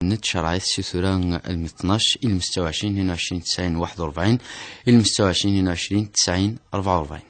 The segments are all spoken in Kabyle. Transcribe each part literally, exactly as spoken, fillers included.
n tcerɛit s tura almi tnac, ilem setta u ɛecrin, tnin u ɛecrin, tesɛin, waḥed u rebɛin, ilem setta u ɛecrin, tnin u ɛecrin, tesɛin, rebɛa u rebɛin.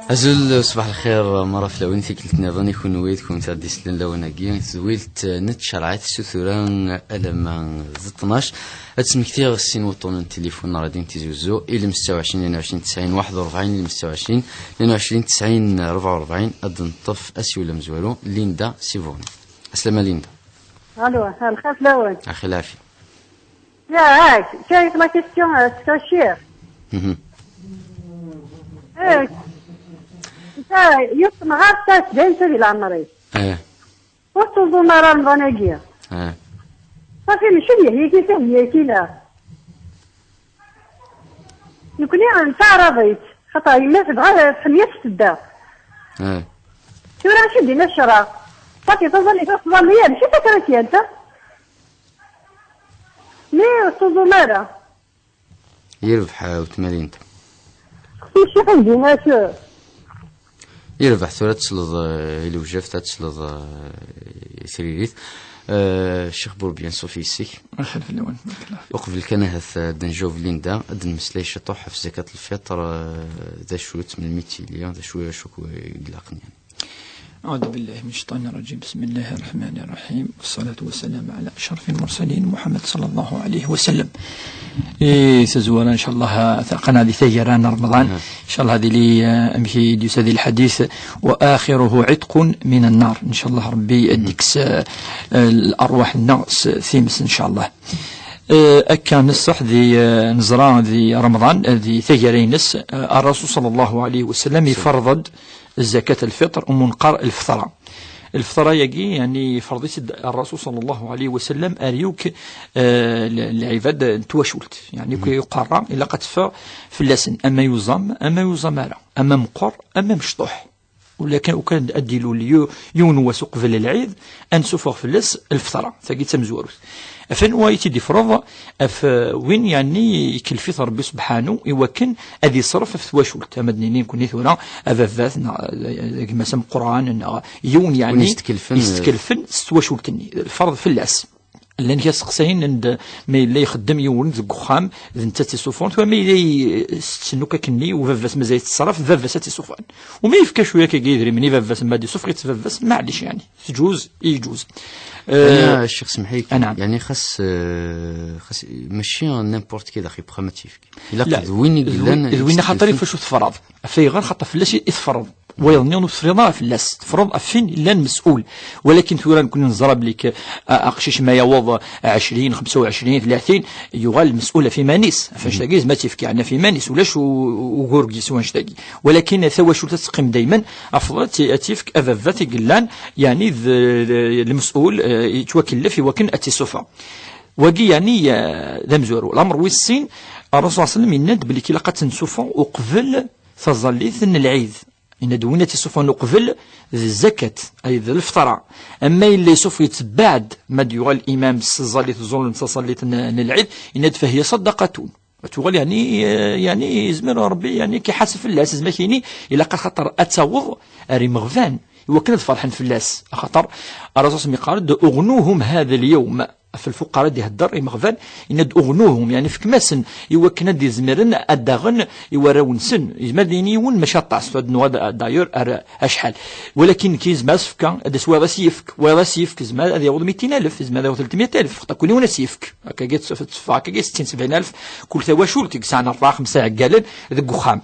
Azul, ṣbaḥ lxir, mara fell-awen, tikkelt nniḍen i kunwi d kunta d-isellen lawan-agi, tedwilt n tcerɛit s tura alamma d tnac. Ad smektiɣ sin wuṭṭunen n tilifun n Radi n Tizi Uzzu, ilem setta u ɛecrin, tnin u ɛecrin, tesɛin, waḥed u rebɛin, ilem setta u ɛecrin, tnin u ɛecrin, tesɛin, rebɛa u rebɛin, ad d-neṭṭef asiwel amezwaru, Linda si Buɣni. Aslama Linda. Alo, lxir fell-awen. Axi lɛafi. Ya, ah, c'est la question, euh, c'est cher. Mhm. Eh, ta, yiwet n tɣart, ta, tban ta di leɛmer-is. Eh. Ur tuẓum ara Remḍan-agi. Eh. Safi, mačči d yahya-k, d yahya-k, la. Nekni nettaɛraḍ-itt, xaṭer yemma tebɣa tḥemmel-it tedda. Eh. Tura acu d-yenna ccṛeɛ? Safi, taẓallit ur tẓalli, mačči d takratyant. Mi ur tuẓum ara. Yerbeḥ, eh, weltma Linda. Xti ccix anda-k? Yerbeḥ, tura ad tesleḍ, eh, i lewjaft, ad tesleḍ, eh, i tririt. Eh, Ccix Burbian, ṣufi yes-k. Axir fell-awen. Uqbel kan ahat, eh, ad d-njaweb Linda, ad d-nemmeslay ciṭuḥ ɣef zakat lfiṭr, eh, d acu-tt, melmi tt-ili, d acu, acu i ilaqen, yani. أعوذ بالله من الشيطان الرجيم. بسم الله الرحمن الرحيم. والصلاة والسلام على أشرف المرسلين محمد صلى الله عليه وسلم. I tazwara, ncallah, taqan di taggara n Remḍan. Ncallah, ad yili, eh, amek i d-yusa di lḥadit, وآخره عتق من النار. Ncallah, Rebbi ad d-ikkes, eh, eh, lerwaḥ-nneɣ s times, ncallah. Eh, akka neṣṣeḥ di, eh, neẓra di Remḍan, eh, di taggara-ines, eh, Ṛṛasul ṣalla Llahu ɛalayhi wa sallam iferḍ-d zakat lfiṭr, umi neqqar lfeṭra. Lfeṭra-yagi, yani, iferḍ-itt-id Ṛṛasul ṣalla Llahu ɛalayhi wa sallam ar yakk, eh, l-, lɛibad n twacult. Yani, akk i uqerra, ilaq ad teffeɣ fell-asen, ama yuẓam, ama yuẓam ara, ama meqqer, ama mecṭuḥ. Ulakan, ukan ad d-ilul yu-, yiwen wass uqbel lɛid, ad nsuffeɣ fell-as lfeṭra. Tagi d tamezwarut. Ɣef anwa i tt-id-ifreḍ? Ɣef, eh, win, yeɛni, ikelfit Ṛebbi subḥanu i wakken ad iṣref ɣef twacult. Ama d-nini nekkni tura, ababat neɣ d gma-s ameqqran neɣ yiwen, yeɛni, yestkellfen, yestkellfen s twacult-nni. Lferḍ fell-as. Llan kra iseqsayen anda ma yella ixeddem yiwen deg uxxam, d netta i tt-isuffɣen, tura ma yella i-, tetten akk akkenni, u baba-s mazal yettṣerrif, d baba-s ad tt-isuffɣen. U ma yefka cwiya akkagi idrimen i baba-s, ma d-isuffeɣ-itt baba-s, maɛlic, yeɛni, tǧuz, yeǧuz. Yeɛni, eh, a Ccix, semmeḥ-iyi-k, yeɛni, xas, eh, xas, mačči n'importe qui d axi bxam ad tt-yefk. Ilaq d win i yellan, d win, d win axaṭer i facu tefreḍ. Ɣef ayɣer? Xaṭer fell-as i, i tefreḍ. Wayeḍ-nni ur tefriḍ ara fell-as, tefreḍ ɣef win yellan mes'ul. Walakin tura nekkni neẓra belli k-, a-, aqcic ma yaweḍ ɛecrin, xemsa u ɛecrin, tlatin, yuɣal mes'ul ɣef iman-is. Ɣef annect-agi, yezmer ad t-yefk yeɛni ɣef iman-is, ulac u-, u-, ugur deg-s wannect-agi. Walakin tawacult ad teqqim daymen, afḍel ad t-, ad t-yefk ababat i yellan, yeɛni d, d, lmes'ul, eh, yettwakellef i wakken ad t-isuffeɣ. Wagi, yeɛni, eh, d amezwaru. Lamer wis sin, Ṛṛasul ṣalla Llahu ɛalayhi wa sallam yenna-d belli ilaq ad tt-nsuffeɣ uqbel taẓallit n lɛid. Yenna-d win ad tt-isuffɣen uqbel d zzakat, ay d lfeṭra. Ama yella isuffeɣ-itt baɛd ma d-yuɣal imam s tẓallit ẓullen s tẓallit n, n lɛid, yenna-d fahiya ṣaddaqatun. Tuɣal, yeɛni, eh, yeɛni, yezmer Ṛebbi, yeɛni, ad k-iḥaseb fell-as, yezmer ad k-yini, ilaq axaṭer ad taweḍ ar imeɣban, iwakken ad ferḥen fell-as. Axaṭer Ṛṛasul yeqqar-d, "Uɣnuhum hada l-yawm." Ɣef lfuqara d-ihedder, imeɣban, yenna-d, "Uɣnuhum", yeɛni, fkem-asen, iwakken ad d-izmiren ad d-aɣen i warraw-nsen. Yezmer ad d-yini yiwen, mačči aṭas, ad nuɣal d-, d'ailleurs ar acḥal. Walakin nekk yezmer ad s-fkeɣ, ad as-, wayeḍ ad s-yefk, wayeḍ ad s-yefk, yezmer ad yaweḍ mitin alef, yezmer ad yaweḍ tletlmya alef, xaṭer kul yiwen ad s-yefk. Akka i d-, teffeɣ akka i d settin, sebɛin alef, kul tawacult i yesɛan rebɛa, xemsa iɛeggalen deg uxxam.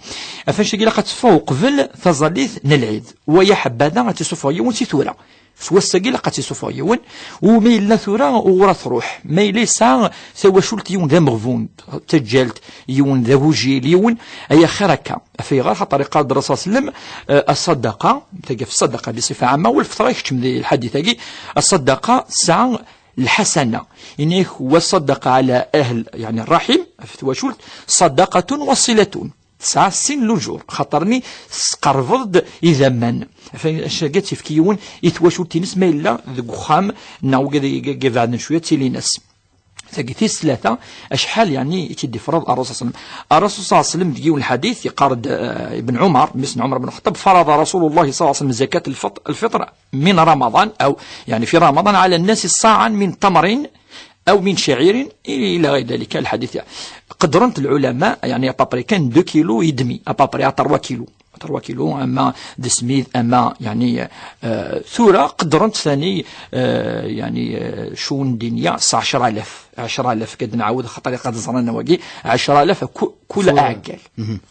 Ɣef annect-agi ilaq ad teffeɣ uqbel taẓallit n lɛid. Wa ya ḥebada ad tt-isuffeɣ yiwen si tura. S wass-agi ilaq ad tt-isuffeɣ yiwen, u ma yella tura uɣur ad truḥ, ma yella yesɛa tawacult yiwen d ameɣbun, d taǧǧalt, yiwen d agujil, yiwen, ay axir akka. Ɣef ayɣer? Xaṭer iqqar-d Ṛṛasul ṣalla Llahu ɛalayhi wa sallam, eh, aṣaddaqa, tagi ɣef ṣṣadaqa bi ṣifa ɛamma, u lfeṭra ikeččem di lḥadit-agi, aṣaddaqa tesɛa lḥasana. Yenna-ak, wa ṣaddaqa ɛala ahl, yeɛni, ṛṛaḥim, ɣef twacult, ṣaddaqatun wa ṣilatun. Tesɛa sin luǧur, xaṭer-nni tesqerbeḍ-d idammen. Ɣef annect-agi ad tt-yefk yiwen i twacult-ines ma yella deg uxxam, neɣ wigad i, i, i ibeɛden cwiya, d tilin-as. Tagi tis tlata, acḥal, yeɛni, i tt-id-ifreḍ Ṛṛasul ṣalla Llahu ɛalayhi wa sallam? Ṛṛasul ṣalla Llahu ɛalayhi wa sallam, deg yiwen lḥadit, yeqqar-d, eh, Ibn Ɛumar, mmi-s n Ɛumar ibn Lxeṭṭab, "Farada Rasulullah ṣalla Llahu ɛalayhi wa sallam zakat al-fitr, al-fitr min Ramaḍan, aw, yeɛni, fi Ramaḍan, ɛala nnasi ṣaɛan min tamrin, aw min caɛirin", ila ɣayr dalika, lḥadit. Qeddren-t lɛulama, yeɛni, à peu près kan deux kilos et demi, à peu près, à trois kilos. Trois kilos, ama d smid, ama, yeɛni, eh, tura qeddren-t tani, eh, yeɛni, eh, cun dinya, s ɛecra alaf. Ɛecra alaf, kad nɛawed, xaṭer ilaq ad ẓren wagi, ɛecra alaf ku-, kul aɛeggal.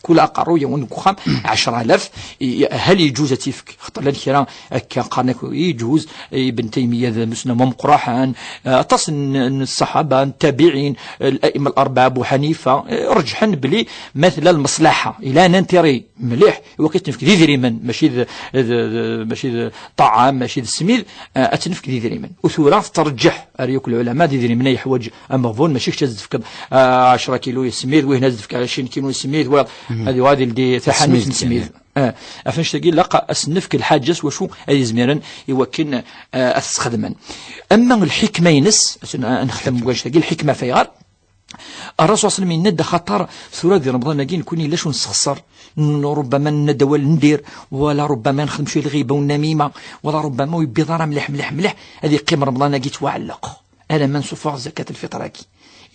Kul aqerru yiwen deg uxxam, ɛecra alaf, i-, hal yeǧuz ad tt-yefk? Xaṭer llan kra akka qqaren-ak yeǧuz, Ibn Taymiya d amussnaw ameqqran, eh, aṭas n, n ṣṣaḥaba, n tabiɛin, eh, al-a'imma al-arbaɛa, Abu Ḥanifa, eh, reǧḥen belli ma tella lmeṣlaḥa, ila un intérêt mliḥ, iwakken ad tt-nefk d idrimen, mačči d, d, d, mačči d ṭṭaɛam, mačči d smid, eh, ad tt-nefk d idrimen. U tura tettreǧǧeḥ ar yakk lɛulama, d idrimen ay yeḥwaǧ ameɣbun, mačči kečč ad s-tefkeḍ, eh, ɛecra kilu i smid, wihin ad s-tefk ɛecrin kilu i smid, wayeḍ ad yuɣal ad yeldi taḥanut n smid. Eh, ɣef annect-agi ilaq ad s-nefk lḥaǧa s wacu ad izmiren iwakken, eh, ad t-sxedmen. Ama lḥikma-ines, ad nexdem deg wannect-agi, lḥikma ɣef ayɣer? Ṛṛasul ṣalla Llahu ɛalayhi wa sallam yenna-d, axaṭer tura di Remḍan-agi nekkni ulac ur nessexṣer, n-, rubbama nenna-d awal n dir, wala rubbama nexdem cwiya lɣiba u nnamima, wala rubbama ur yewwiḍ ara mliḥ, mliḥ, mliḥ, ad yeqqim Remḍan-agi yettwaɛelleq, alamma nsuffeɣ zakat lfiṭr-agi,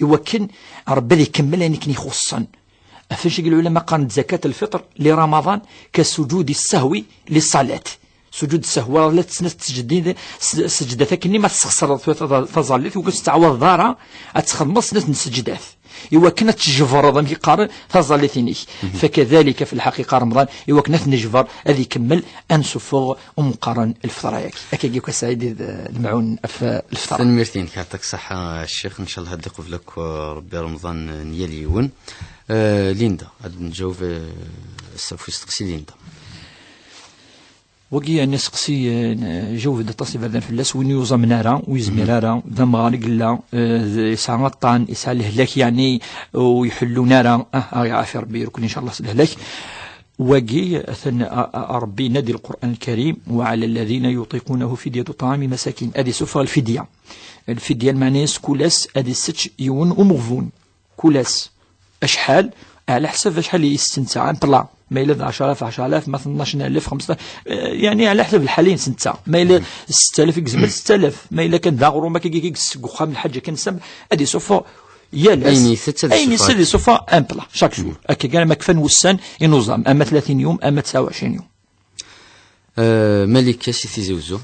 iwakken Ṛebbi ad ikemmel ayen i ken-ixuṣṣen. Ɣef annect-agi lɛulama qqaren-d zakat lfiṭr li Ramaḍan ka sujudi ssahwi li ṣṣalat. Sujud ssahwi, la tesnat tesǧedin, s-, sǧedat akkenni ma tessexṣreḍ tura taẓ-, taẓallit, ur tettɛawadeḍ ara ad txedmeḍ snat n sǧedat. Iwakken ad tjebreḍ, amek i qqaren, taẓallit-inek. Fakadalika fi lḥaqiqa Remḍan, iwakken ad t-nejber, ad ikemmel, ad nsuffeɣ umeqqaren lfeṭra-agi. Akkagi akk a Saɛid d, d Lemɛun ɣef lfeṭra. Tanemmirt-inek, yeɛṭik ṣṣeḥḥa a Ccix, ncallah ad iqbel akk Rebbi Remḍan n yal yiwen. Eh, Linda, ad nǧaweb, eh, s-, ɣef usteqsi Linda. Wagi, yeɛni, aseqsi, eh, n-, jaweb-d aṭas iberdan fell-as, win ur yuẓamen ara, ur yezmir ara, d amɣar i yella, eh, d-, yesɛa aṭṭan, yesɛa lehlak, yeɛni, ur iḥellun ara, ah, ah, iɛafi Rebbi irkel, ncallah, s lehlak. Wagi, atan, a, a, a, Rebbi yenna di Lqur'an Lkarim, "وعلى الذين يطيقونه فدية طعام مساكين." Ad isuffeɣ lfidya. Lfidya, lmeɛna-s, kul ass ad isečč yiwen umeɣbun. Kul ass. Acḥal? Ɛla ḥsab acḥal i yessensa, un plat. Ma yella d ɛecra alaf, ɛecra alaf, ma tnac alaf, xemseṭṭac, eh, yeɛni ɛla ḥsab lḥal i yessensa. Ma yella setta alaf i yezmer, setta alaf. Ma yella kan d aɣrum akka i yekk seg uxxam, lḥaǧa kan sam, ad isuffeɣ yal ass. Ayen itett ad isuffeɣ. Ayen itett ad isuffeɣ un plat, chaque jour. Akka kan ma kfan wussan inuẓam, ama tlatin yum, ama tesɛa u ɛecrin yum. Eh, Malika si Tizi Wezzu.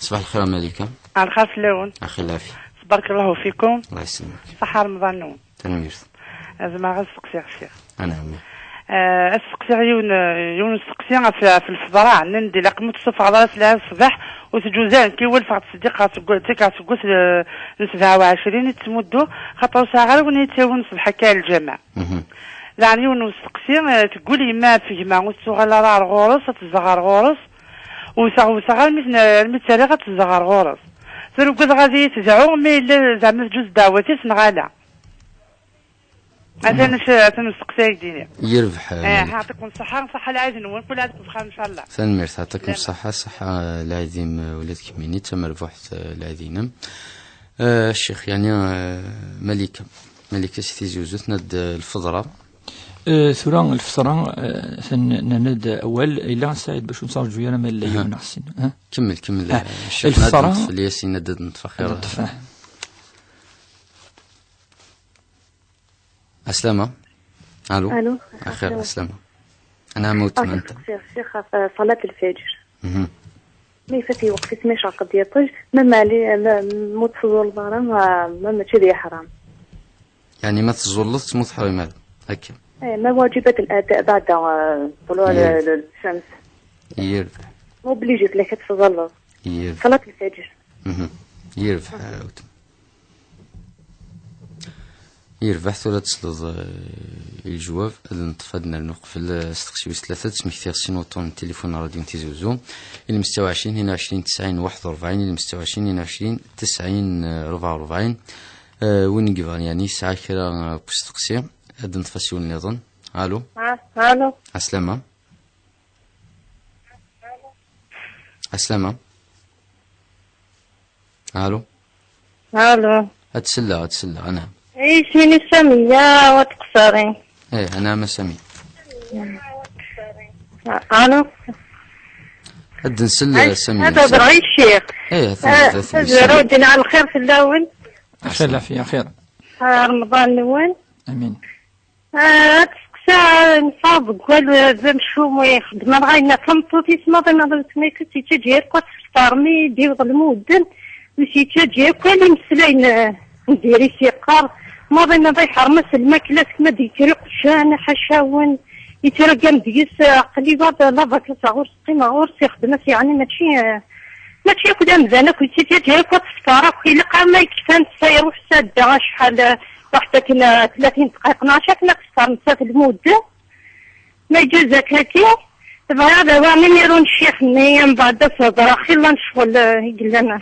Ṣbaḥ lxir a Malika. Lxir fell-awen. Axi lɛafi. Tbarek Allahu fikum. Allah yesselmek. Ṣaḥḥa Remḍan-nwen. Tanemmirt. Zemreɣ ad steqsiɣ ccix? Anɛam. Eh, ad steqsiɣ yiwen, yiwen usteqsi ɣef, ɣef lfeḍra, nnan-d ilaq ma ur tessufɣeḍ ara sselɛa ṣṣbeḥ, ur tǧuz ara, nekk i welfeɣ ttseddiqeɣ seg wa-, ttekkeɣ seg wass, eh, n sebɛa u ɛecrin i ttmuddu, xaṭer ur sɛiɣ ara win i yi-tt-yawin ṣṣbeḥ akka ar lǧameɛ. Mhm. Daɣen yiwen n usteqsi, eh, teggul yemma ɣef gma, ur tettuɣal ara ar ɣur-s, ad tezdeɣ ar ɣur-s. Wteɣ, wteɣ armi ten-, armi tt-rriɣ ad tezdeɣ ar ɣur-s. Tura ugadeɣ ad iyi-tedɛu, ma yella zeɛma teǧǧuz ddeɛwat-is neɣ ala. Atan s-, atan usteqsi ay d-ini. Yerbeḥ, eh, eh, Malik. Yeɛṭikum ṣṣeḥḥa, ṣṣeḥḥa lɛid-nwen, kul ɛid deg uxxam, ncallah. Tanemmirt, yeɛṭikum ṣṣeḥḥa, ṣṣeḥḥa lɛid-im, eh, ula d kemmini, d tamerbuḥt, eh, lɛid-inem. Eh, ccix, yeɛni, eh, Malika. Malika si Tizi Uzzu, tenna-d, eh, lfeḍra. Eh, tura lfeḍra, eh, ten-, nerna-d awal, ila Saɛid bac ur nettraǧu ara ma yella yiwen neɣ sin, ha? Kemmel, kemmel, eh, ccix, lfeḍra. Ad neṭṭef Yasin, ad neṭṭef axir. Ad neṭṭef, ah. Aslama. Allo. Allo. Axir, aslama. Aslama. Ana amawt. Ah, manta. Ssix, ssix, ɣef ṣalat lfajr. Mhm. Ma ifat i lweqt-is, ma yecreq-d yiṭij, ma mali, ma, ma ur teẓẓulleḍ ara, ma, ma mačči d iḥram. Yeɛni ma teẓẓulleḍ, ur teḥrim ara. Akka. Eh, ma wajibat al-ada ba'da, eh, tulu' al-, al-, al-shams. Yir. Ma obligé fell-ak ad teẓẓulleḍ. Yir. Ṣalat lfajr. Mhm. Yerbeḥ, a weltma. Yerbeḥ, tura ad tesleḍ, eh, i lejwab. Ad neṭṭef, ad nernu qbel, eh, asteqsi wis tlata, ad smektiɣ sin uṭṭun n tilifun n Radyu n Tizi Uzzu. Ilmesta u ɛecrin, tnin u ɛecrin, tesɛin, waḥed u rebɛin, ilmesta u ɛecrin, tnin u ɛecrin, tesɛin, eh, rebɛa u rebɛin. Eh, win i yebɣan, yeɛni, yesɛa kra, eh, n usteqsi, ad neṭṭef asiwel nniḍen. Allo? Ah, allo. Ɛeslama. Ɛeslama. Allo. Allo. Ad selleɣ, ad selleɣ, anɛam. Isem-inu Samiya, wat qeṣṣarin. Eh, anɛam a Samiya. Allo. Ad nsel, a Samiya. Ad hedreɣ i ccix. Eh, atan, eh, atan, tazwara, ddin ɛla lxir fell-awen. Axir, lafiya, axir. Ah, Remḍan-nwen. Amin. Ah, ad testeqsa, neffeɣ deg wal d amcum ixeddmen ɣayna tameṭṭut-is, maḍi maḍi ur tt-yettaǧǧa akk ad tefṭer, mi d-iwḍ lmudden, ur tt-yettaǧǧa akk ala imeslayen, eh, n diri-s yeqqar, maḍi maḍi iḥrem-as lmakla, seg ma d-yekker iqjan, ḥaca-wen, yettragam deg-s, eh, aql-i baḍ la vacances ɣur-s, qqimeɣ ɣur-s, ixeddem-as, yeɛni mačči, eh, mačči akk d amdan akk, yettaǧǧa akk ad tefṭer akk, ilaq ama yekfan sa iruḥ s adda acḥal, eh, waḥed akken, eh, tlatin dqayeq neɣ acu akken ad tefṭer nettat lmudda. Ma iǧuz akkaki, tebɣiḍ ad awiɣ numéro n ccix-nni, mbeɛd ad s-hedreɣ, xilla n ccɣel, eh, i yellan.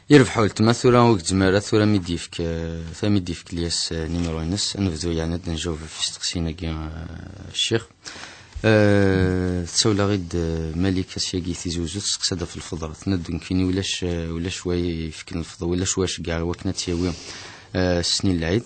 Yerbeḥ weltma, tura ur gezzem ara, tura mi d-yefk, eh, tura mi d-yefk Lyas, eh, numéro-ines, ad nebdu yeɛni ad njaweb ɣef isteqsiyen-agi, eh, ccix. Eh, tsawel-aɣ-id, eh, Malika syagi Tizi Uzzu, testeqsa-d ɣef lfeḍra. Tenna-d nekkini ulac, eh, ulac wa yefken lfeḍra, ulac wa ceggeɛ i wakken ad tt-yawi, eh, snin lɛid,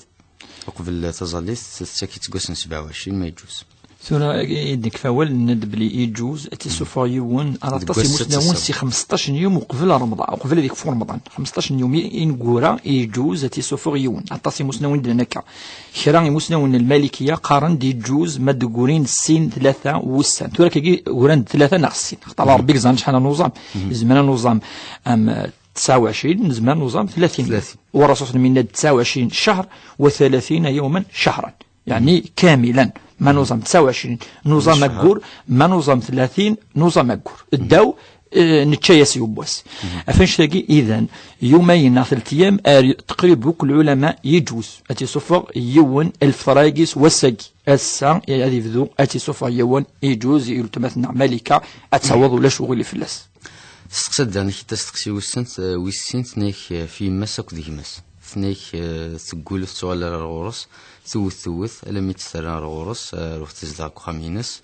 uqbel taẓallit, tettak-itt deg wass n sebɛa u ɛecrin, ma yeǧǧuz. Tura, i d-nekfa awal, nenna-d belli yeǧǧuz ad tt-isuffeɣ yiwen, ar aṭas imusnawen si xmesṭac n yum uqbel Remḍan, uqbel ad yekfu Remḍan. Xmesṭac n yum i, ineggura, yeǧǧuz ad tt-isuffeɣ yiwen. Aṭas imusnawen i d-nnan akka. Kra imusnawen n Lmalikiya qqaren-d yeǧǧuz ma d-ggurin sin, tlata wussan. Tura akkagi uran-d tlata neɣ sin. Xaṭer Rebbi yeẓran acḥal ad nuẓam. Nezmer ad nuẓam am tesɛa u ɛecrin, nezmer ad nuẓam tlatin. Tlatin. Wa Rasul yenna-d tesɛa u ɛecrin ccher, wa tlatin yawman cehran. Yeɛni kamilan. Ma nuẓam tesɛa u ɛecrin, nuẓam aggur, ma nuẓam tlatin, nuẓam aggur. Ddaw, eh, nečča-yas yiwwas. Ɣef annect-agi, idan, yumayen neɣ telt ayyam, ar taqrib akk lɛulama yeǧuz ad tt-isuffeɣ yiwen lfeṭra-agi s wass-agi. Ass-a, ad yebdu ad tt-isuffeɣ yiwen, yeǧuz i weltma-tneɣ Malika, ad taweḍ ulac uɣilif fell-as. Testeqsa-d daɣen tasteqsi wis sin, eh, wis sin, tenna-k, eh, ɣef yemma-s akked gma-s. Tenna-k, eh, teggul ur tettuɣal ara ar ɣur-s, tewwet, tewwet, alammi tt-terra ar ɣur-s, eh, ar tezdeɣ deg uxxam-ines.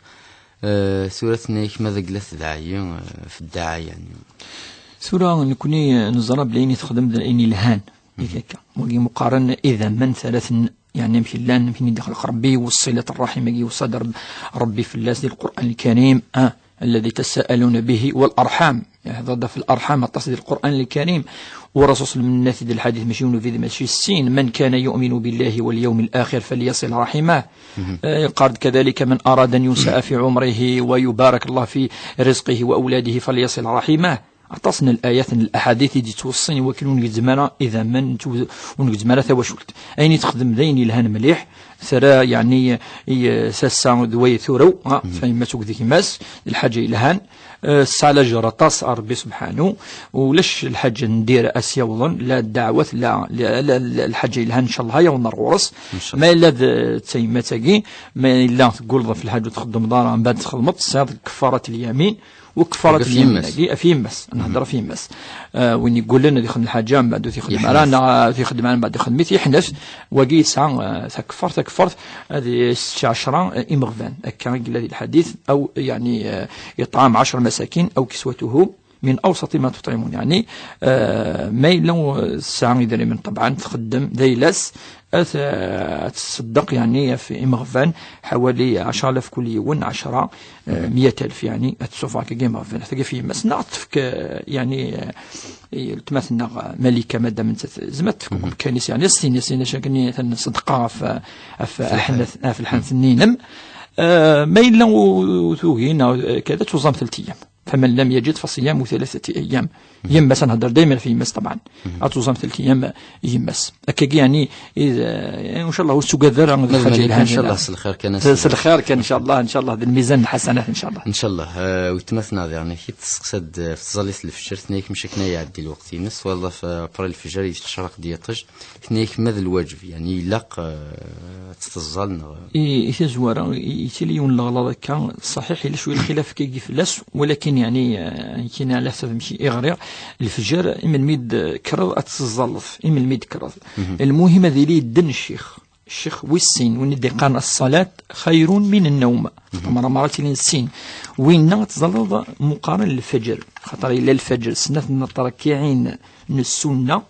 Eh, tura tenna-k ma d agla tedɛa-yi, eh, ɣef ddaɛa, yeɛni. Tura, nekkni, eh, neẓra belli ayen i texdem d ayen yelhan. I akka. Wagi muqaren idammen, tara-ten, yeɛni amek llan, amek i d-ixleq Rebbi, وصلة الرحم-agi, yusa-d Reb-, Rebbi fell-as di Lqur'an Lkarim, ah, الذي تساءلون به والأرحام. Yehder-d ɣef larḥam aṭas di Lqur'an Lkarim. U Rasul صلى الله عليه وسلم yenna-t-id lḥadit, mačči yiwen ubrid, mačči sin: من كان يؤمن بالله واليوم الآخر فليصل رحمه. Eh, yeqqar-d كذلك: من أراد أن ينسأ في عمره ويبارك الله في رزقه وأولاده فليصل رحمه. Aṭas n layat, n laḥadit i d-yettweṣṣin i wakken ur ngezzem ara idammen, ur ngezzem ara tawacult. Ayen i texdem d ayen yelhan mliḥ, terra, yeɛni, i, i tasa d way turew, ha, tayemmat akked gma-s, d lḥaǧa yelhan. Eh, tesɛa lajer aṭas ar Rebbi subḥanu, ulac lḥaǧa n dir a s-yawḍen, la ddeɛwat, la, la, la, la lḥaǧa yelhan, ncallah, yaweḍ ar ɣur-s. Ma yella d, d tayemmat-agi, ma yella tegguleḍ ɣef lḥaǧa ur txeddmeḍ ara, mbeɛd txedmeḍ, tesɛiḍ keffarat lyamin, u keffarat lyamin-agi, ɣef yemma-s, ad nehder ɣef yemma-s. Eh, win yeggulen ad ixdem lḥaǧa, mbeɛd ur t-ixdem ara, neɣ ur t-ixdem ara, mbeɛd ixdem-it, yeḥnet, wagi yesɛa, eh, takeffart, Kfert, ad yessečč ɛecra imeɣban. Akka i yella di lḥadit, aw, yeɛni, eh, iṭɛam ɛecra masakin, aw kiswatuhum min awsati ma tuṭɛimun. Yeɛni, eh, ma yella, eh, tesɛa idrimen, ṭebɛen, txeddem, d ayla-s, ad, eh, ad tṣeddeq, yeɛni, ɣef imeɣban, ḥawali ɛecra alaf kul yiwen, ɛecra, eh, miyat alf, yeɛni, ad tessufeɣ akka imeɣban, ad tagi ɣef yemma-s, neɣ ad tefk, eh, yeɛni, eh, i weltma-tneɣ, eh, Malika, madam nettat, tezmer ad tefk umkan-is, yeɛni, ad s-tini, ad s-tini, acu akken, atan ṣedqa ɣef, ɣef, ɣef lḥan-, ɣef lḥan-nni-inem. Eh, ma yella u-, u-, tugi, neɣ, eh, kada, tuẓam telt ayyam. فمن لم يجد فصيام ثلاثة أيام. Yemma-s, ad nhedder dayma ɣef yemma-s, ṭebɛen. Ad tuẓam telt ayyam yemma-s. Akkagi, yeɛni, i, eh, in ca Allah, ur tettugad ara d lḥaǧa yelhan. In ca Allah, s lxir kan, s lxir kan, in ca Allah, in ca Allah, d lmizan n lḥasanat, in ca Allah. In ca Allah. Eh, weltma-tneɣ diɣen, i tesseqsa-d, eh, ɣef tẓallit n lefjer, tenna-yak mačči akken ay iɛeddi lweqt-ines, wala ɣef, eh, après lefjer, yettecraq-d yiṭij, tenna-yak ma d lwaǧeb, yeɛni, ilaq, eh, ad tt-teẓẓal, neɣ? I, i tazwara, i, yettili yiwen n leɣlaḍ akka, ṣaḥiḥ, yella cwiya lxilaf akkagi fell-as, walakin, yeɛni, eh, nekkini ɛla ḥsab amek i ɣriɣ, lefjer, imelmi d-tekkreḍ ad tt-teẓẓalleḍ, imelmi d-tekkreḍ. Lmuhim ad yili yedden ccix. Ccix wis sin, win i d-iqqaren: "الصلاة خير من النوم". Xaṭer merra merra ttilin sin. Winna ad teẓẓalleḍ muqaren lfeǧr. Xaṭer yella lfeǧr snat n tṛekkiɛin n ssunna,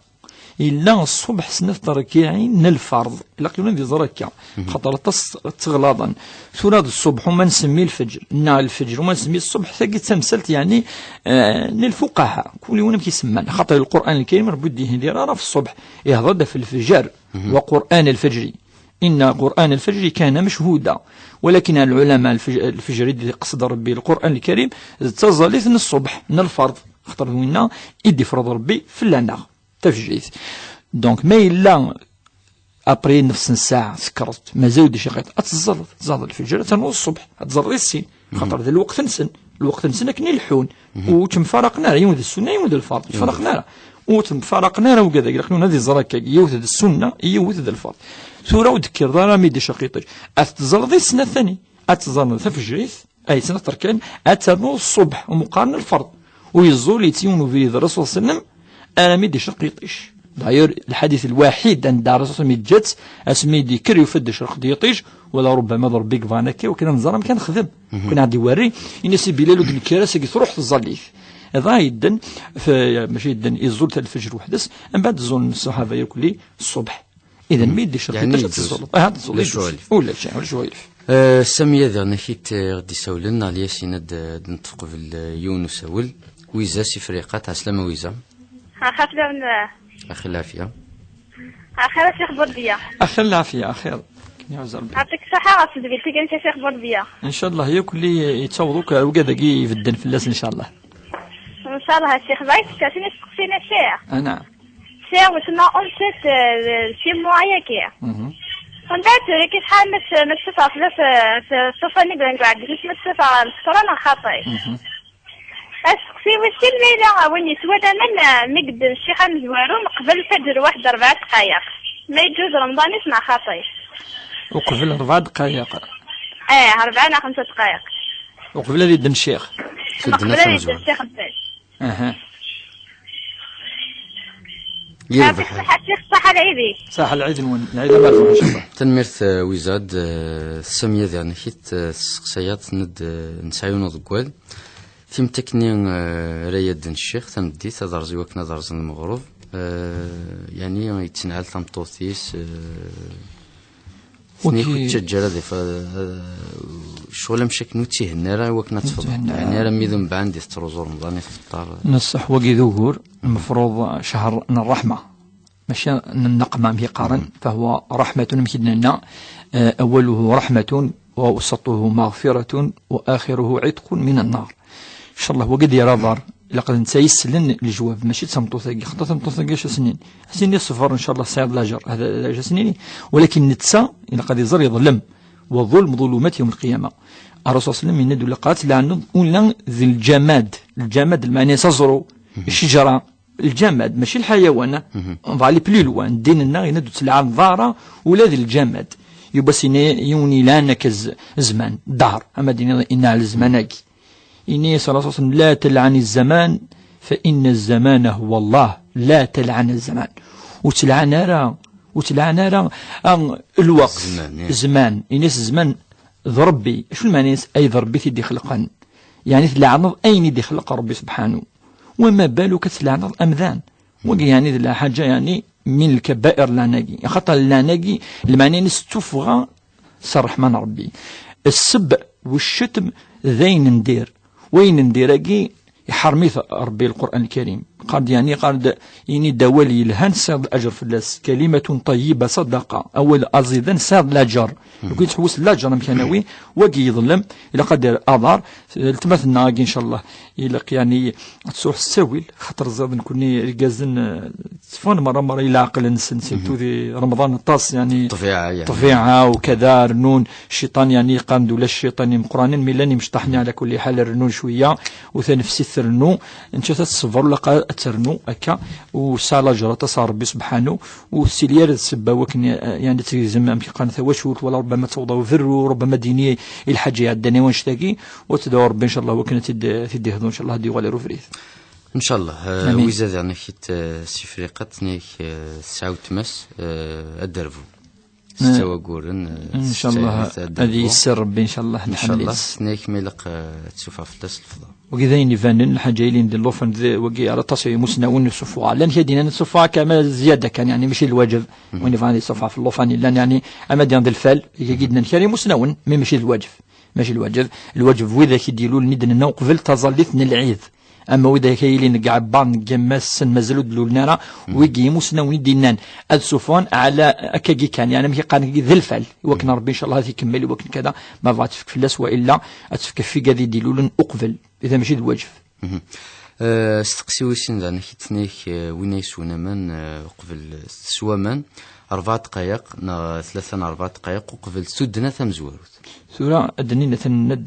yella ṣṣubḥ snat tṛekkiɛin n lferḍ. Ilaq yiwen ad iẓer akka. Xaṭer aṭas tteɣlaḍen. Tura d ṣṣubḥ uma nsemmi lfeǧr, neɣ lfeǧr uma nsemmi ṣṣubḥ, tagi d tamsalt, yeɛni, eh, n lfuqaha. Kul yiwen amek isemman. Xaṭer Lqur'an Lkarim, Rebbi ur d-ihdir ara ɣef ṣṣubḥ. Ihder-d ɣef lefjer. وقرآن الفجر إن قرآن الفجر كان مشهودا. ولكن العلماء الفج-، الفجر i d-iqsed Rebbi Lqur'an Lkarim, d taẓallit n ṣṣubḥ, n lferḍ. Xaṭer d winna i d-ifreḍ Rebbi fell-aneɣ, tafejrit. Donc, ma yella après nefs n ssaɛa tekkreḍ, mazal-d ciqiṭ, ad teẓẓleḍ, tẓẓleḍ lfeǧr, ad ternuḍ ṣṣubḥ, ad teẓẓleḍ i sin. Xaṭer d lweqt-nsen, lweqt-nsen akken i leḥḥun. Ur ttemfaraqen ara, yiwen d ssunna, yiwen d lferḍ, ur ttemfaraqen ara. Ur ttemfaraqen ara, ugad-agi, ilaq yiwen ad iẓer akka, yiwet d ssunna, yiwet d lferḍ. Tura ur d-tekkreḍ ara mi d-icaq yiṭij. Ad teẓẓleḍ i snat tani. Ad teẓẓleḍ tafejrit, ay snat terkan, ad ternuḍ ṣṣubḥ, umuqaren lferḍ. Ur yeẓẓul-itt yiwen ubrid Rasul sallam, armi d-icaq yiṭij. D'ailleurs, lḥadit lwaḥid anda Rasul sallam yeǧǧa-tt, asmi d-yekker yufa-d icreq-d yiṭij, wala rubbama d Rebbi yebɣan akka, wakken ad nẓer amek ad nexdem. Wakken ad d-iwerri, ini-as i Bilal ur d-nekker ara, sagi truḥ tẓallit. Dɣa yedden, f-, mačči yedden, iẓẓul tal lfeǧr weḥd-s, mbeɛd ẓẓulen ṣṣaḥaba yakk ṣṣubḥ. Idan, mi d-icreq yiṭij ad teẓẓuleḍ. Ah, ad teẓẓuleḍ. Ulac, ulac, ulac. Eh, Samiya diɣen ak-id, eh, ɣ-d-isawlen, neɣ Lyas yenna-d, eh, ad neṭṭef qbel, eh, yiwen n usawel. Wiza si Friqat, ɛeslama Wiza. Axir lɛafiya. Axir lɛafiya. Axir a Ccix Burdiya. Axir lɛafiya, axir. Akken iɛuzz Rebbi. Ɛṭik ṣṣeḥḥa ɣef tedbilt-agi-nnek a Ccix Burdiya. Ncallah yakk li yettaweḍ akk ugad-agi ibedden fell-as, ncallah. Ncallah a Ccix, bɣiɣ ad k-sqsiɣ sin isteqsiyen a Ccix. Anaɛam. Sɛiɣ wetma enceinte, euh, six mois yagi. Mhm. Anda tura kif ḥal ma s-, ma tessufeɣ fell-as, euh, s-, ṣṣufa-nni deg uɛeddis, ma tessufeɣ lfeṭṭa neɣ xaṭi? Mhm. Asteqsi wis sin, ma yella win yeswa laman, euh, mi yedden ccix amezwaru meqbel lfeǧr waḥed rebɛa dqayeq, ma yeǧǧuz Remḍan-is neɣ xaṭi? Uqbel rebɛa dqayeq. Eh, rebɛa neɣ xemsa dqayeq. Uqbel ad yedden ccix. Meqbel ad yedden ccix n lfeǧr. Aha. Yerbeḥ. Ṣaḥa lɛid-ik. Ṣaḥa lɛid-nwen. Lɛid amerbuḥ, ncallah. Tanemmirt, eh, Wizad, eh, Samiya diɣen ak-id, eh, tesseqsayaḍ, tenna-d, eh, nesɛa yiwen uḍeggal. Timetti-nni, eh, ara yadden ccix, tameddit, ad rẓen i wakken ad rẓen lmeɣreb. Eh, yeɛni, yettenɛal tameṭṭut-is, eh, Ur ken-yettaǧǧa ara di fa-, eh, ccɣel amcak ur tt-ihenna ara i wakken ad tefḍeḍ. Yeɛni ara mi d umbeɛd i tettruẓu Remḍan i tfeṭṭar. Neṣṣeḥ wagi d ugur, mefruḍ ccher n ṛṛeḥma. Mačči n nneqma, amek i qqaren, فهو رحمة, amek i d-nenna, eh, أوله رحمة وأوسطه مغفرة وآخره عتق من النار. Ncallah, wagi d yir aḍar, ilaq d netta yeslen lejwab, mačči d tameṭṭut-agi, xaṭer tameṭṭut-agi acu as-nnin? As-nini ṣber, ncallah tesɛiḍ lajer, hada d acu as-nini, walakin netta ilaq ad iẓer yeḍlem, وظلم ظلمات يوم القيامة. Ṛṛasul ṣalla Llahu ɛalayhi wa sallam yenna-d ula ad tleɛneḍ ula d lǧamad, lǧamad lmeɛna-s aẓru, ccejra, lǧamad, mačči lḥayawan, on va aller plus loin, ddin-nneɣ yenna-d ur tleɛneḍ ara ula d lǧamad. Yuba s-yenna yiwen ilɛan akka z-, zzman, ddehṛ, ama d-iniḍ inna lezman-agi. Ini ṣalla Llahu ɛalayhi wa sallam, لا تلعن الزمان فإن الزمان هو الله، لا تلعن الزمان. Ur tleɛn ara, Ur tlaɛan ara, ah, lweqt, zzman, zzman. Ini-as zzman d Ṛebbi. Acu lmeɛna-ines? Ay d Ṛebbi i t-id-ixelqen. Yeɛni tleɛneḍ ayen i d-ixleq Ṛebbi subḥanu. Wama baluk ad tleɛneḍ amdan. Wagi yeɛni d lḥaǧa yeɛni min lkabair leɛna-agi. Axaṭer leɛna-agi, lmeɛna-ines d tuffɣa s ṛṛeḥma n Ṛebbi. Sseb u ccetm d ayen n dir. Wayen n dir-agi, iḥerm-it Ṛebbi Lqur'an Lkarim. Qqar-d, yeɛni, qqar-d, ini-d awal yelhan, tesɛiḍ laǧer fell-as. Kalimatun ṭayyiba ṣadaqa. Awal aẓidan, tesɛiḍ laǧer. Lukan yettḥewwis laǧer amkanawi, wagi yeḍlem, ilaq ad d-yerr aḍar. Letma-tneɣ-agi, ncallah, ilaq, yeɛni, ad tṛuḥ s ttawil, xaṭer ẓid nekkni irgazen, eh, tteffɣen merra, merra i leɛqel-nsen, surtout di Remḍan aṭas, yeɛni, ṭṭbiɛa, yeɛni. Ṭṭbiɛa u kada, rennun cciṭan, yeɛni, yeqqaren-d ulac cciṭan imeqqranen, mi llan imecṭaḥ-nni, ɛla kulli ḥal, rennun cwiya, u tanefsit trennu, nettat ad tṣebber, ulaqa ad ternu, akka, u tesɛa laǧer aṭas ɣer Ṛebbi subḥanu, u tettili ara d ssebba wakken, eh, yeɛni, ad tegzem, amek qqaren, tawacult, wala ṛebbama ad tawḍ ɣer uberru, ṛebbama ad d-yini i lḥaǧa iɛeddan i wannect-agi, u ad tedɛu Ṛebbi, ncallah, wakken ad t-id-, ad t-id-ihdu, ncallah, ad d-yuɣal ar ubrid. Ncallah, eh, amin. Wiza daɣen akit, eh, s Ifriqat, nek, eh, tesɛa weltma-s, eh, ad d-terbu. S ttawaguren, eh, ncallah, ad d-terbu. Ad yesser Ṛebbi, ncallah, ncallah, nek ma ilaq, eh, ad tessufeɣ fell-as lefḍa. Wagi d ayen ibanen, lḥaǧa ilin di llufan d wagi ara aṭas n yimusnawen n usuffuɣ. Llan kra d-yennan suffuɣ akka, ama ziyada kan, yeɛni, mačči d lwaǧeb. Win yebɣan ad yessufeɣ f llufan, llan, yeɛni, ama d-yennan d lfal, yagi d-nnan kra n yimusnawen, mi mačči d lwaǧeb. Mačči d lwaǧeb. Lwaǧeb widak i d-ilulen i d-nenna uqbel taẓallit n lɛid. Ama widak ay yilin deg ɛebbar n yemma-tsen mazal ur d-lulen ara, wigi imusnawen i d-yennan ad suffɣen ɛla akkagi kan, yeɛni amek i qqaren akkagi d lfal, i wakken Ṛebbi ncallah ad t-ikemmel, i wakken kada, ma bɣa tefk fell-as, wa illa ad tefk ɣef wigad i d-ilulen uqbel, ida mačči d lwaǧeb. Eh, steqsi wis sin daɣen, akit nek, eh, win ay yeswen aman, eh, uqbel, eh, teswa aman, rebɛa dqayeq, neɣ tlata neɣ rebɛa dqayeq uqbel tuddna tamezwarut. Tura, ad d-nini, ad ten-, ad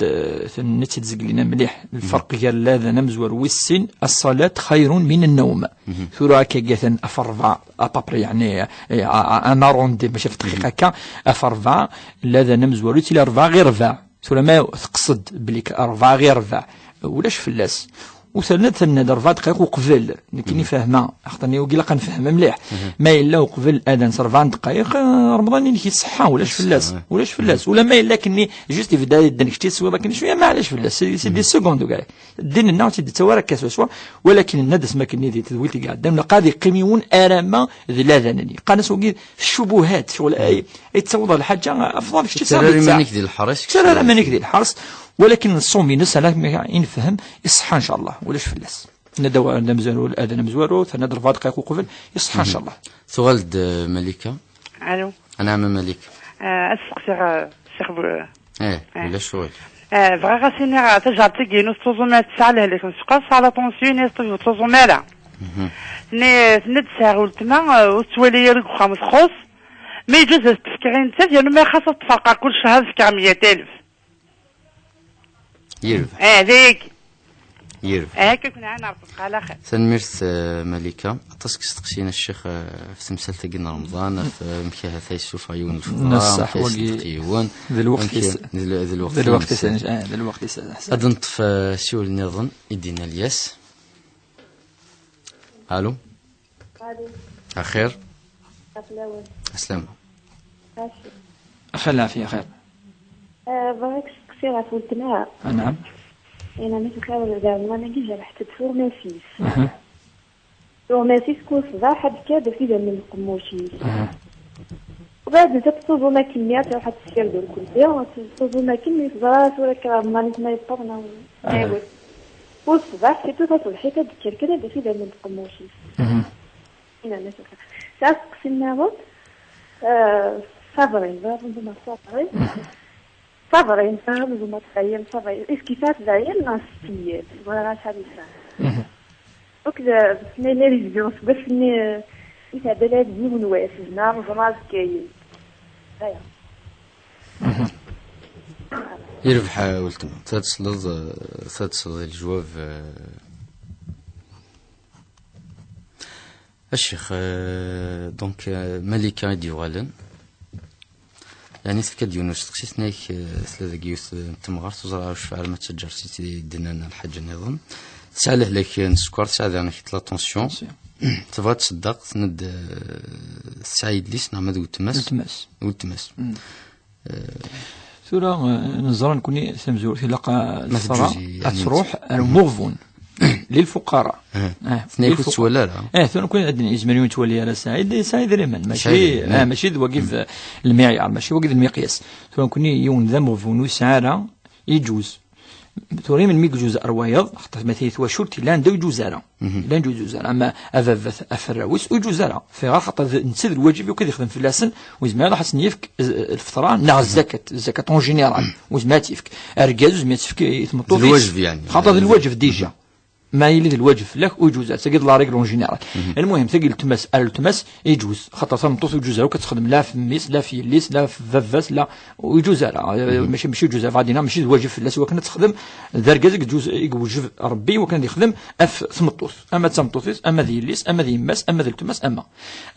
ten-, ad tt-id-zeglina mliḥ. Lferq gar ladan amezwaru wis sin, الصلاة خير من النوم. Tura, akka, gatan af rebɛa, à peu près, yeɛni, eh, a, a, un arrondi, mačči ɣef dqiqa akka, af rebɛa, ladan amezwaru, yettili rebɛa ɣir rebɛa. Tura, ma teqsed belli k-, rebɛa ɣir rebɛa, ulac fell-as. U terna, terna-d rebɛa dqayeq uqbel. Nekkini fehmeɣ, axaṭer wagi ilaq ad nefhem mliḥ. Ma yella uqbel adan s rebɛa n dqayeq, eh, Remḍan-inek iṣeḥḥa, ulac fell-as, ulac fell-as. Ula ma yella akkenni, juste yebda yedden kečč teswiḍ akken cwiya, maɛlac fell-as, c'est, c'est des secondes, gars. Ddin-nneɣ ur tt-id-yettawi ara akka swaswa, walakin nenna-d asmi akkenni di tedwilt i iɛeddan, ilaq ad yeqqim yiwen arama d ladan-nni. Qqaren-as wagi ccubuhat, ccɣel ay, ay tettawiḍ ɣer lḥaǧa, afḍal kečč ad tt-terreḍ. Tettarraḍ iman-ik di leḥṛis, tettarraḍ iman-ik di leḥṛis, walakin ṣṣum-ines, ala ma i nefhem, iṣeḥḥa, ncallah, ulac fell-as. Tenna-d awal d amezwaru, adan amezwaru, tenna-d rebɛa dqayeq uqbel, iṣeḥḥa, ncallah. Tuɣal-d, eh, Malika. Alo. Anɛam a Malika. Eh, ad sseqsiɣ, eh, Ccix Bu-, eh, ulac ccɣel. Eh, bɣiɣ ad s-iniɣ, eh, tajaṛt-agi-inu tettẓum, eh, tesɛa lehlak n sskeṛ, tesɛa la tension, eh, tettẓum ara. Tenna-, tenna-d tesɛa weltma, eh, ur tettwali ara deg uxxam txuṣṣ. Ma yeǧǧuz ad s-d-fkeɣ i nettat, yernu ma xas ad ṭṭfeɣ ɣer kullec ad fkeɣ meyya alef. Yerbeḥ. Eh, d ayagi. Yerbeḥ. Eh, akka kun ɛan Ṛebbi, ala xir. Tanemmirt, eh, Malika. Aṭas n yisteqsiyen a Ccix, eh, ɣef temsalt-agi n Remḍan, ɣef, eh, amek ahat ay yessufeɣ yiwen n lefḍa, amek ay yesdeq yiwen. D lweqt-is. D l-, d lweqt-is. Eh, d lweqt-is, eh, Ḥsen. Ad neṭṭef, eh, asiwel nniḍen i d-yenna Lyas. Alo. Alo. Axir. Aflawen. Aslama. Acu? Axir, lɛafiya, axir. Eh, bɣiɣ ad k-steqsiɣ ɣef weltma. Anɛam. Ina mi txir d Remḍan-agi jerḥet-d tuɣmas-is. Aha. Tuɣmas-is kul ṣṣbeḥ ad d-tekker d idammen n tqemmuc-is. Aha. Ubeɛd nettat tettẓum akkenni, ad truḥ ad tessired urkelli, tettẓum akken mi teẓra tura akka Remḍan-is ma yewweḍ neɣ. Aha. Aywa. Kul ṣṣbeḥ, surtout taṣebḥit, ad d-tekker kan ad d-taf idammen n tqemmuc-is. Mhm. Ina mi txir. Tesɛa asteqsi nniḍen, eh, Sabrin, bɣiɣ ad nẓum ɣer Sabrin. Mhm. Sabrin, bɣiɣ ad nẓum ad tɛeyyen Sabrin. Est-ce que tesɛa teɛyin neɣ s tiyat? Bɣiɣ ad sɛa lisan. Mhm. Akked, eh, ma yella di zbi useggas-nni, eh, i tɛedda lɛid yiwen wass, neɣ neẓra azekka-yi. Aya. Mhm. Yerbeḥ, eh, weltma. Ad tesleḍ, eh, ad tesleḍ i lejwab, eh. A Ccix, eh, donc, eh, Malika i d-yuɣalen. Yeɛni tefka-d yiwen n usteqsi, tenna-ak, eh, tella deg yiwet n temɣart, ur ẓriɣ ur cfiɣ ara ma d taǧaṛt i d-yennan lḥaǧa nniḍen. Tesɛa lehlak n sskeṛ, tesɛa daɣen akit la tension. Tension. Tebɣa ad tṣeddeq, tenna-d, eh, tesɛa yelli-s neɣ ma d weltma-s? Weltma-s. Weltma-s. Mm. Eh, tura, eh, neẓra nekkni tamezwarut ilaq, eh, ma teǧǧuzi, ad yeɛni, truḥ ar umeɣbun. Lilfuqara. Eh, eh, tenna-yak ur lilfuq-, tettwali ara. Eh, tura nekkni ad n-, yezmer ur nettwali ara Saɛid, Saɛid idrimen, mačči, idrimen, eh, mačči d wagi d lmiɛyar, mačči wagi d lmiqyas. Tura nekkni yiwen d ameɣbun ur yesɛi ara, yeǧuz. Tura melmi yeǧuz ar wayeḍ, xaṭer ma tili twacult, yella anda ur yeǧuz ara. Yella anda ur yeǧuz ara. Ama ababat, aferraw-is, ur yeǧuz ara. Fiɣer xaṭer d, netta d lwaǧib yakk ad yexdem fell-asen, ur yezmir ara ad sen-yefk, eh, lfeṭra neɣ zzakat, zzakat en général, ur yezmir ad tt-yefk. Argaz ur yezmir ad tt-yefk i tmeṭṭut-is. D lwaǧeb, yeɛni. Xaṭer d lwaǧeb déjà. Ma yili d lwaǧeb fell-ak, ur yeǧuz ara. Tagi d la règle en général. Lmuhim, tagi n weltma-s, ar weltma-s, yeǧuz. Xaṭer tameṭṭut ur yeǧuz ara akk ad texdem la f mmi-s, la f yelli-s, la f baba-s, la, ur yeǧuz ara. Mačči, mačči yeǧuz ara, ɣadina, mačči d lwaǧeb fell-as i wakken ad texdem. D argaz i yeǧuz, i yewjeb Rebbi i wakken ad yexdem ɣef tmeṭṭut. Ama d tameṭṭut-is, ama d yelli-s, ama d yemma-s, ama d weltma-s, ama.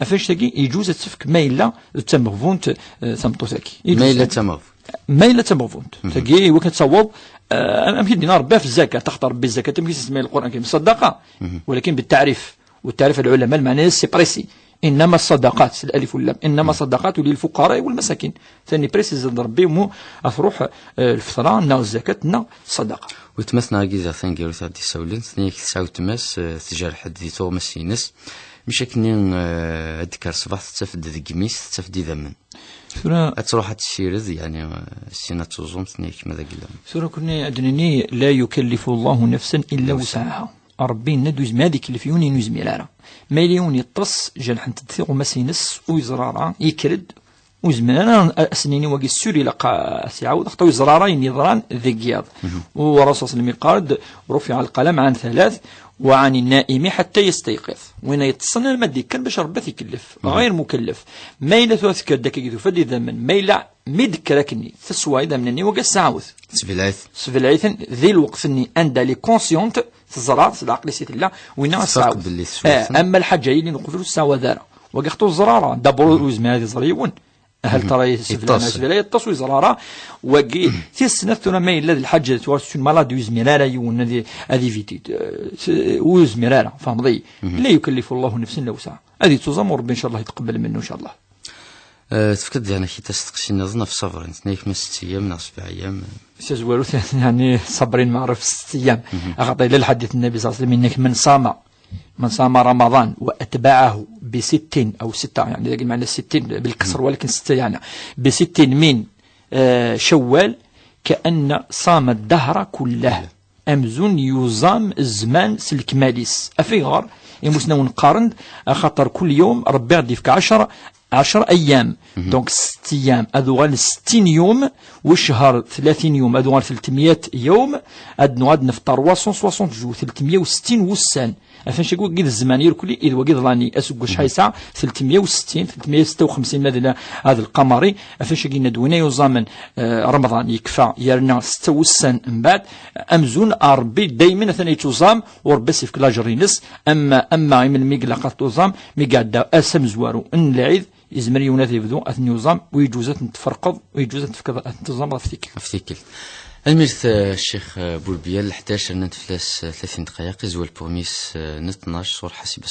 Ɣef annect-agi, yeǧuz ad tefk ma yella d tameɣbunt, eh, tameṭṭut-agi. Yeǧuz. Ma yella d tameɣbunt. Ma yella d tameɣbunt. Tagi, i wakken ad taweḍ, eh, amek i d-yenna Rebbi ɣef zzakat, axaṭer Rebbi zzakat, amek i s-isemma Lqur'an Karim? Ṣṣadaqa. Walakin bit-taɛrif. Wa taɛrif lɛulama, lmeɛna-s c'est précis. Innama ṣṣadaqat, s lalif wallam. Innama ṣṣadaqat lilfuqara wal masakin. Tani précis d Rebbi mu ad truḥ, eh, lfeṭra, neɣ zzakat, neɣ ṣṣadaqa. Weltma-s neɣ agi diɣ taneggarut ad d-isawlen, tenna-yak tesɛa weltma-s, eh, tjerḥ-d di tuɣmas-ines. Mec akken, eh, ad d-tekker ṣṣbeḥ, tettaf-d deg imi-s, tettaf-d idammen. Tura ad truḥ ad tessired, yeɛni, eh, syin ad tuẓum, tenna-yak ma d aglam. Tura kunni ad d-nini, la yukallifu Allahu nafsan illa wusɛaha. Rebbi yenna-d ur yezmir ad ikellef yiwen ayen ur yezmir ara. Ma yella yiwen yeṭṭes, jerḥent-d tiɣmas-ines, ur yeẓra ara, yekker-d, ur yezmir ara ad s-nini wagi ssur ilaq ad s-iɛawed, axaṭer ur yeẓra ara ayen yeḍran deg yiḍ. U Rasul sallam yeqqar-d, رفع القلم عن ثلاث وعن النائم حتى يستيقظ. Win yeṭṭsen alma d-yekker bac Rebbi ad t-ikellef. Ɣayr mukellef. Ma yella tura tekker-d akka tufa-d idammen, ma yella mi d-tekker akkenni, teswa idammen-nni wagi ad s-iɛawed. Tesbelɛ-it. Tesbelɛ-iten di lweqt-nni anda elle est consciente, teẓra, s leɛqel-is i tella, winna ad s-iɛawed. Tfaq belli teswa-ten. Eh, ama lḥaǧa yellan uqbel ur s-iɛawed ara. Wagi xaṭer ur yeẓra ara, d'abord ur yezmir ad iẓer yiwen. Hal tara yesseblan, yeṭṭes. Asbel yeṭṭes ur yeẓra ara. Wagi, tis snat tura ma yella d lḥaǧa, tura c'est une maladie ur yezmir ara yiwen ad i-, ad éviter, euh, s-, ur yezmir ara, tfehmeḍ-iyi? La yukallifu Allahu nafsan illa wusɛaha. Ad yettuẓam u Rebbi, ncallah, yetqebbal minnu, ncallah. Euh, tefkiḍ-d yeɛni kita asteqsi nniḍen ɣef ṣṣabrin, tenna-yak ma sett ayyam neɣ sebɛ ayyam. Tazwarut, yeɛni ṣṣabrin meɛruf sett ayyam. Axaṭer yella lḥadit n Nnabi صلى الله عليه وسلم, إنك من صام من صام رمضان وأتبعه بست أو ستة، يعني ذاك المعنى ستين بالكسر، ولكن ستة يعني، بست من، آه، شوال، كأن صام الدهر كله. Amzun yuẓam zzman s lekmal-is. Afiɣer? Imusnawen qqaren-d, axaṭer كل يوم Rebbi ad d-yefk عشر, عشر أيام. Donc, ست أيام, ad uɣalen ستين يوم, والشهر ثلاثين يوم, ad uɣalen ثلاثمية يوم, ad nuɣal ad naf trois cent soixante jours, ثلاثمية وستين wussan. Atan cagi wagi d zzman irkelli, id wagi d l'année, aseggas ḥaysa, ثلاثمية وستين, ثلاثمية وستة وخمسين ma d la-, هذا القمري, atan cagi yenna-d win ay yuẓamen, eh, Remḍan yekfa, yerna setta wussan mbeɛd, amzun a Rebbi daymen atan yettuẓam, u Rebbi as-yefk lajer-ines, ama, ama i melmi i ilaq ad tuẓam, mi iɛedda ass amezwaru n lɛid, yezmer yiwen ad yebdu ad ten-yuẓam, u yeǧuz ad ten-tferqeḍ, u yeǧuz ad tefkeḍ, ad ten-tuẓam ɣef tikkelt. Ɣef tikkelt. Tanemmirt, eh, Ccix, eh, Burbiyal, ḥdac rnant fell-as, eh, tlata n ddqayeq, izwal puɣmis, eh, n tnac, sɣur Ḥasib